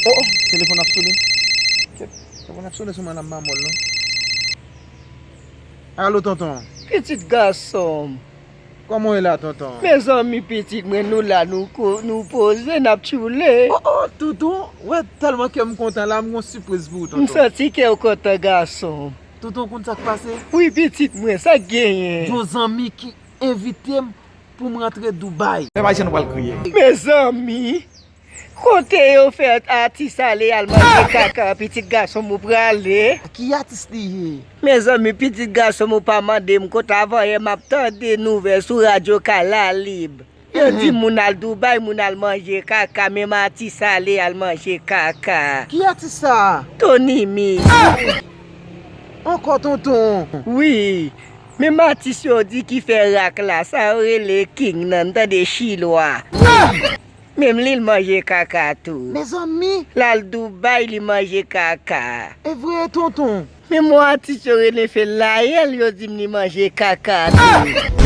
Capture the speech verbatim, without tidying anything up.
Oh, oh, telefòn ap sone. Kèt, telefòn ap sone sou mwen la, m pa mòl non. Alo, tonton. Pitit gason m. Kòman w ye la, tonton? Mezanmi, pitit mwen, nou la, nou ko-, nou poze, n ap tchoule. Oh, oh, tonton, wè tèlman kè m kontan la, m gon sipriz pou ou, tonton. M santi kè w kontan, gason m. Tonton, w konn sa k pase? Wi, pitit mwen, sa k genyen? Yon zanmi ki envite m pou m rantre Dubai. Pèp ayisyen, nou pral kriye. Mezanmi, kote yo fè atis ale al manje kaka, pitit gason m ou prale? Ki atis li ye? Mezanmi, pitit gason m ou pa mande m, kote avanyè m ap tande nouvèl sou radyo Kalalib. Yo di moun al Dubai, moun al manje kaka, menm atis ale al manje kaka. Ki atis sa a? Tony Mix. Ankò, tonton. Wi. Menm atis yo di ki fè rak la, sa yo rele King nan, m tande chinwa. Menm li l manje kaka tou. Mezanmi. L al Dubai, li manje kaka. E vre, tonton? Menm yon atis yo rele Felayèl, yo di m li manje kaka tou.